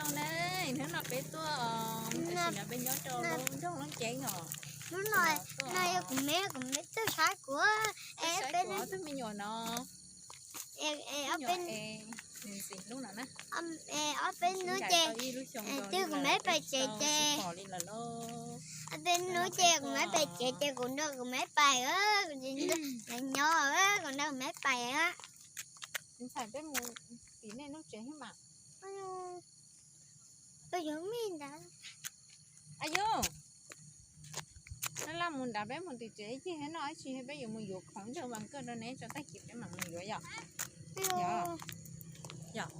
Hnub no peb tuaj, tam sim no peb nyob rau lub nroog Looj Ceeb os. Hnub no, no yog kuv me, kuv me tuaj saib kuv, es peb, kuv tus me nyuam no. Ob peb hnub ces twb kuv me pais tsev ces, ob peb hnub ces kuv me pais tsev ces kuv nrog kuv me pais, kuv tsis nyob, kuv nrog kuv me pais. Ntxhais peb mus tim nej lub tsev mas. Yuav me ntawd. Ayub, laj laj mus nrad, peb mus tim tsev ib chim no, ib chim peb yuav mus yuav khoom ntsawg vas kawj rau neb tso, tag kis peb mam mus yuav yom. Yom. Yuav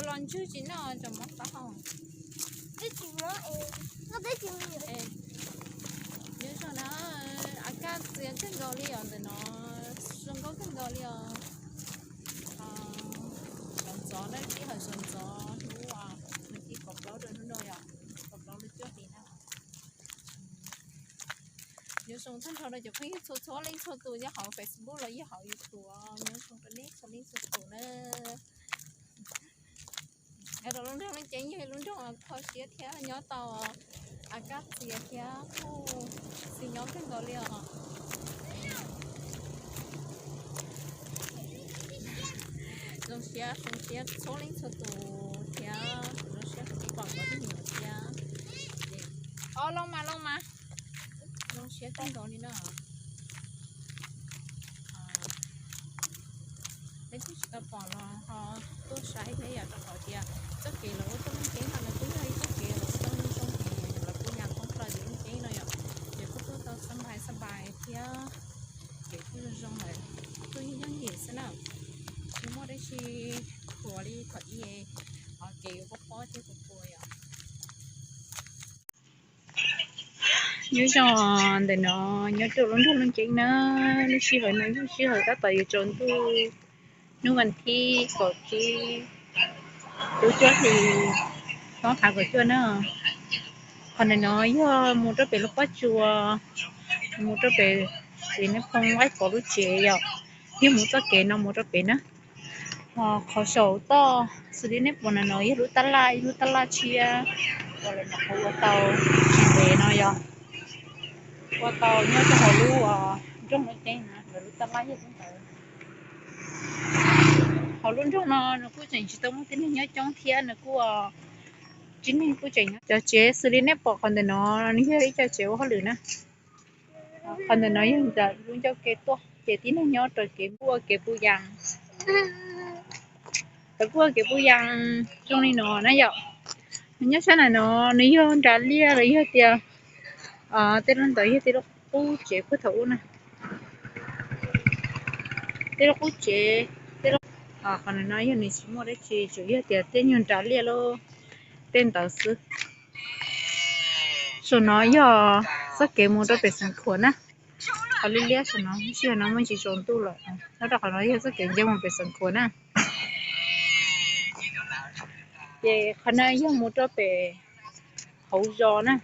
los ntswg tsis noj tso mov tau. Nyob zoo na, a kaj txias kawg nkaus li os ntawm no, zoo nkauj kawg nkaus li os. Sawv ntxov na, sij hawm sawv ntxov hnub, hnub tim kaum plaub rau hnub no yom, kaum plaub rau cuaj hli na. Nyob zoo tag nrho rau cov phooj ywg txhua txhua leej txhua tus nyob hauv Facebook los yog hauv YouTube, nyob zoo rau nej txhua leej txhua tus na. Nyob rau lub nroog Looj Ceeb yog lub nroog kho siab thiab nyob tau a kaj txias thiab kuj xis nyob kawg nkaus li os. Zoo siab, zoo siab txhua leej txhua tus thiab, zoo siab kuv pom koj tus me nyuam thiab. Os, los mas, los mas. Zoo siab kawg nkaus li na. Peb twb tsis tau pom los ho tuaj saib thiab yom, rau qhov tias txoj kev los ua tuaj Looj Ceeb no nws kuj yog ib txoj kev los ua tau zoo zoo heev, los kuj yam thoob plaws tim Looj Ceeb no yom. Ces kuj tuaj tau xab npais xab npais thiab, kev kuj zoo zoo lawm, tuaj yooj yooj yim xwb na. Tsis muaj dab tsi khuam li thaum ub, kev yuav pob pob thiab khuam khuam yom. Nyob zoo ntawm no, nyob rau lub nroog Looj Ceeb na, lub sij hawm no yog sij hawm tab tom yuav tsaus ntuj, hnub vas thib kaum tsib lub cuaj hli, ob phav kaum cuaj na. Qhov ntawm no yog mus rau pem lub pob tsuas, mus rau pem Xis Neb Phoo Nqaij Pov lub tsev yom, yog mus txoj kev no mus rau pem na. Ho qhov saum toj xws li nej pom ntawm no yog lub tab laj, ib lub tab laj tshiab uas lawv nyuam qhuav ua tau tsis ntev no yom, ua tau nyob rau hauv lub nroog Looj Ceeb na, lawv lub tab laj yog lub ntawd. Hauv lub nroog no nws kuj tseem tsis tau muaj tib neeg nyob coob thiab, nws kuj tib neeg kuj tseem nyob. Cov tsev xws li nej pom qhov ntawm no, nws yog ib co tsev ua hauj lwm na. Qhov ntawm no yog ntawm lub ncauj ke tuaj ces tib neeg nyob raws kev, kuj ua kev puv yas. Lawv kuj ua kev puv yas zoo li no na yom. Nyob sab nram no nws yog nras liaj los yog tias tej lub ntawd yog tej lub qub tsev puag thaum ub na. Tej lub qub tsev, tej lub, qhov ntawm no yog nws tsis muaj dab tsi, tsuas yog tias tej nyuag nras liaj lub tej ntawd xwb. Saum no yog txoj kev mus rau pem Xeev Khuam na. Qhov liab liab saum no, sij hawm no muaj ntsis tsaus ntuj lawm, nyob rau qhov no yog txoj kev nce mus pem Xeev Khuam na. Ces qhov no yog mus rau pem hauv zos na,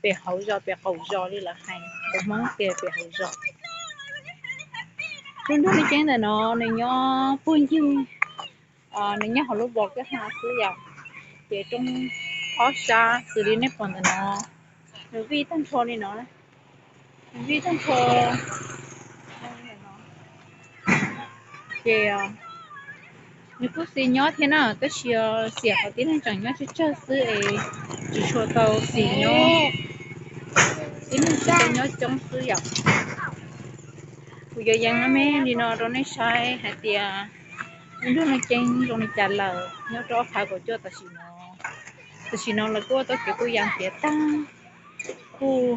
pem hauv zos, pem qaum zos li lawv hais, lawv Hmoob tias pem hauv zos. Lub nroog Looj Ceeb ntawm no nws nyob puag ncig, nws nyob hauv lub vos kwj ha xwb yom. Ces roob ob sab xws li nej pom ntawm no, nws vij tag nrho li no, nws vij tag nrho. Ces nws kuj xis nyob thiab na, tab sis xiam qhov tib neeg tseem nyob tsawg tsawg xwb es tsis tshua tau xis nyob, tib neeg tsis tau nyob coob xwb yom. Kuv yuav yees me me li no rau nej saib hais tias lub nroog Looj Ceeb zoo li cas lawm nyob rau ob phav kaum cuaj tam sim no. Tam sim no lawv kuj ua tau kev puv yas tiav tag, kuj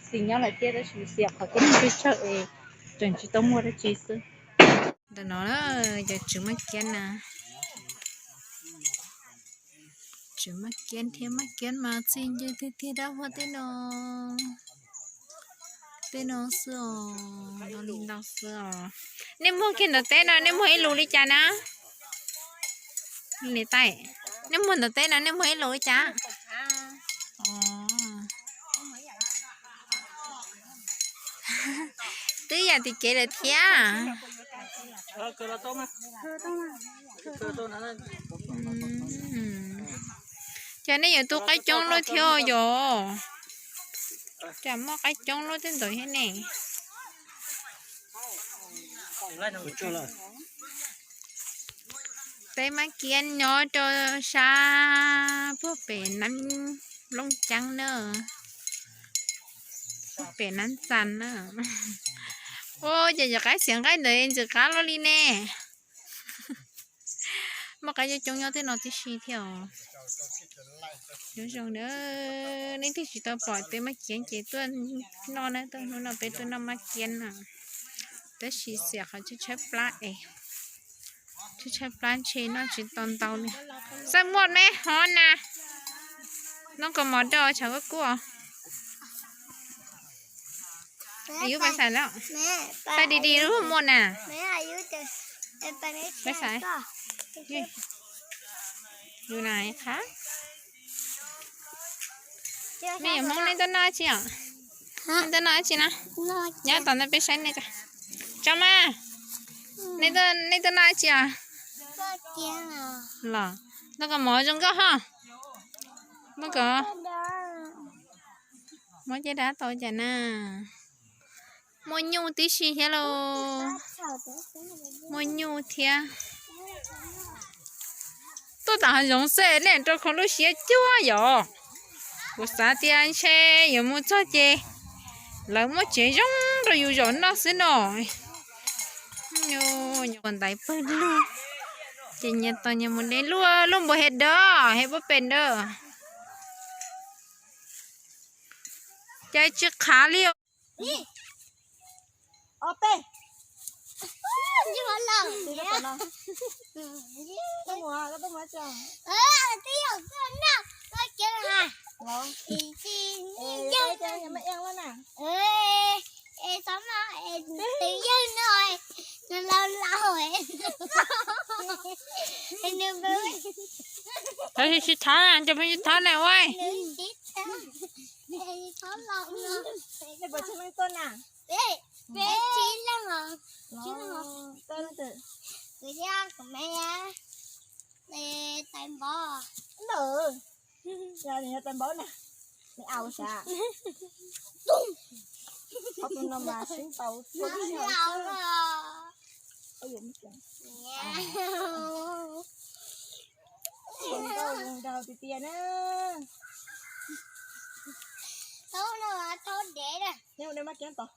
xis nyob lawm thiab, tab sis xiam qhov tib neeg tsawg tsawg es tseem tsis tau muaj dab tsi xwb. Ntawm no cov tsev Maj Kiab na, tsev Maj Kiab thiab Maj Kiab mas txi nce tiag tiag dab huab tej no. Tej no xwb os, ntau li ntau xwb os. Nej muag kiag ntawm teb no nej muag ib lus li cas na? Li tai, nej muag ntawm teb no nej muag ib lus li cas? Os, twb yam tim kev lawm thiab. Ces nej yuav tu qaib coob luaj thiab yom? Cas muaj qaib coob luaj tej ntawd thiab ne. Peb Mab Kiab nyob rau sab puag pem Nab Looj Ceeb na, puag pem Nab Txas na. Ua cas cov qaib txiav nqaij ntawd ntxim qab luaj li ne. Muaj qaib coob coob nyob tej no tib si thiab os. Nyob zoo na, nej twb tsis tau pom peb Mab Kiab ces tuaj noj na, tuaj hnub no peb tuaj noj Mab Kiab na. Tab sis xiam qhov tshaib tshaib plab es, tshaib tshaib plab ntshe noj tsis tau ntau li. Xav muaj me hov na, noj kos mov rau tshav kuj kuj. Ayub pais xais lawm. Xais di di lub muaj na. Pais xais. Yus na qha. Me nyuam Hmoob, nej tuaj noj dab tsi os? Nej tuaj noj dab tsi na? Nyob tom ntej peb saib nej. Tso mas. Nej tuaj noj dab tsi os? Los, noj kos mov zoo nkauj ho. Muab kos, muab caj dab tau cas na. Muaj nyuj tib si thiab lauj. Muaj nyuj thiab. Tuaj tom hav zoov xwb nej rau khoom lub siab cuag yom. Kuv xav tias ntshe yuav mus txog ces lawv muab tsev zoo rau yus zaum noj xwb no. Nyuam ntaiv pawg lug, ces nyias tos nyias mus de luaj, luaj npaum hev dawb hev pob pes dawb. Cas tsis qhav li os. Tsis thov na, cov phooj ywg thov na ua. Tais npaum, tais npaum na, me au sav. Ob tug no mas sib ntaus tua tib yam xwb. Zoo nkauj zoo nraug tiag tiag na. Neb ua de Mab Kiab tos.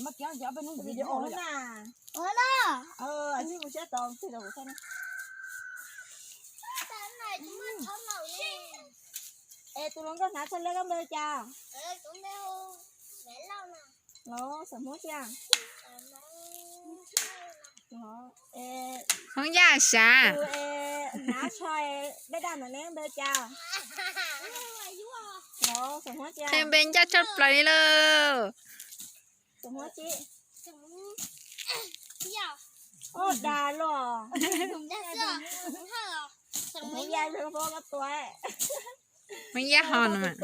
Mab Kiab ces ob peb hnub video na. Ua tsis mus siab tos tig rau kuv thaij na. Es tus hluas nkauj hnav tsho lawv koj npe cas? Los xam Hmoob tsi? Hmoob Yaj Sav. Hnav tsho daj daj ntawm ne npe cas? Los xam Hmoob tsi? Qhia npe ncaj tshaj plaws li lawm. Xam Hmoob tsi? Oj, dag los. Hmoob Yaj Sav, koj tua. Hmoob Yaj ho no mas.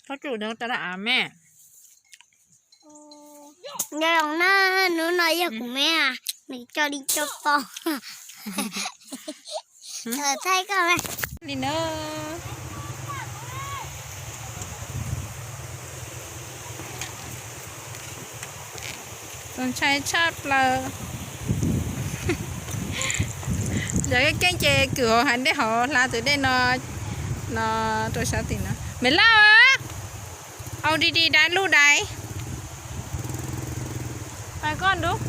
Koj tsum nrog tau dab av me. Nyob zoo na, hnub no yog kuv me, nws coj dib coj poj. Thaij koj li na. Txaus ntshai tshaj plaws. Yog keej ces kwm hauv hav dej hauv hla tus dej no, no rau sab tim no. Me Lauj, au di di dai lub dais. Pais koj nrub.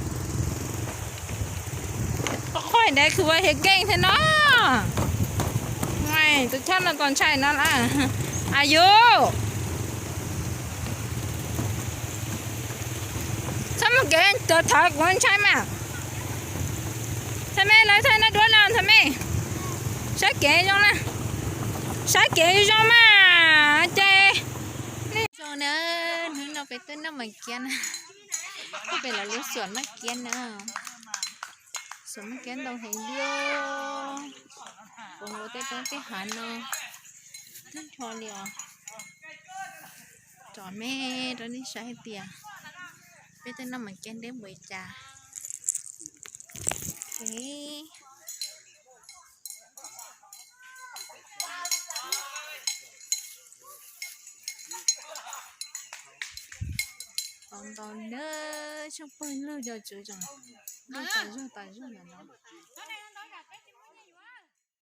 Qhov dais kwv ua hiav keej thiab no. Tus choj no txaus ntshai no lawm. Ayub, txhob mus kev tawv thawv kuv ntshai mas. Ntxhais me, lawv thaij noj duab no ntxhais me. Saib kev zoo na, saib kev zoo mas ces. Zoo na, hnub no peb tuaj noj Maj Kiab na, peb los lub xuam Maj Kiab na, xuam Maj Kiab ntau heev li. Rau tej hav no tag nrho li os. Tsom me rau nej saib hais tias peb tej no mas kiag deb npaum li cas. Tau ntau ntawd, tsheej pawg lug cov tseem noj tas zog tas zog ntawm no.